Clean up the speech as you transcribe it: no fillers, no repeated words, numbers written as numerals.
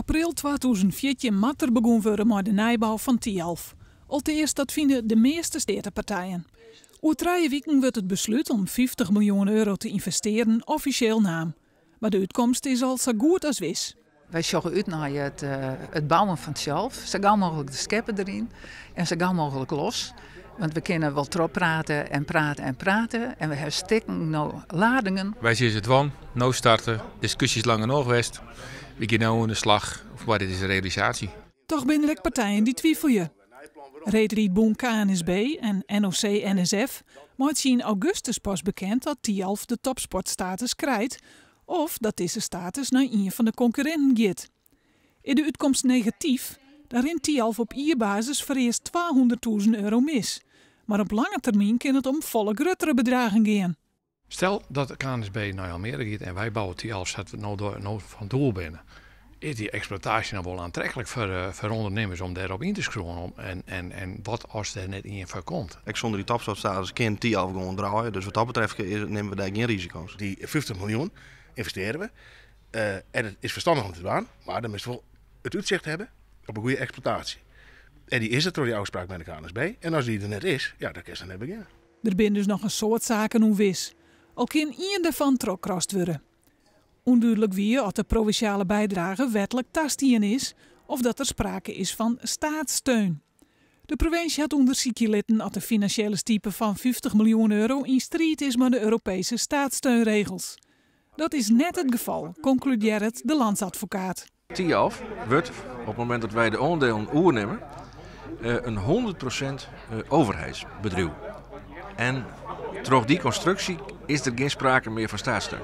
April 2014 moat der begûn wurde mei de nijbou fan Thialf. Alteast, dat fine de measte steatepartijen. Oer 3 wiken wurdt it beslút om 50 miljoen euro te ynvestearjen offisjeel naam. Mar de útkomst is al sa goed as wis. Wy sjogge út nei it bouwen fan Thialf. Sa gau mooglik de skeppe deryn en sa gau mooglik los. Want we kinne wol trochprate en prate en prate. En we hawwe stikken no ladingen. Wy sizze dwaan, no starte, diskusjes lang genôch west. Wy gean no oan de slach, foar dit is de realisaasje. Toch binne der ek partijen dy't twivelje. Reedrydbûn KNSB en NOC-NSF meitsje yn augustus pas bekend dat Thialf de topsportstatus krijt of dat dizze status nei ien fan de konkurrinten giet. Is de útkomst negatyf, dan rint Thialf op jierbasis foarearst 200.000 euro mis. Mar op lange termyn kin it om folle gruttere bedraggen gean. Stel dat de KNSB nei Almere giet en wy bouwe Thialf sa't we no fan doel binne. Is dy eksploitaasje noch wol oantreklik foar ûndernimmers om dêrop yn te skriuwen? En wat as der net ien foar komt? Ek sûnder dy topsportstatus kin Thialf gewoan draaie. Dus wat dat betreft nimme we dêr gjin risiko's. Dy 50 miljoen ynvestearje we. En it is ferstannich om te dwaan, mar dan moatst wol it útsicht hawwe op in goede eksploitaasje. En dy is der troch dy ôfspraak mei de KNSB. En as dy der net is, dan kinst der net begjinne. Der binne dus noch in soad saken ûnwis. Al kin ien dêrfan trochkrast wurde. Ûndúdlik wie oft de provinsjale bydrage wetlik tastien is of dat der sprake is fan staatssteun. De provinsje hat ûndersykje litten oft de finansjele stipe fan 50 miljoen euro yn striid is mei de Europeeske staatssteunregels. Dat is net it gefal, konkludearret de landsadvokaat. Thialf wurdt op it momint dat wy de oandielen oernimme in 100% overheidsbedriuw. En troch dy konstruksje is der gjin sprake mear fan staatssteun.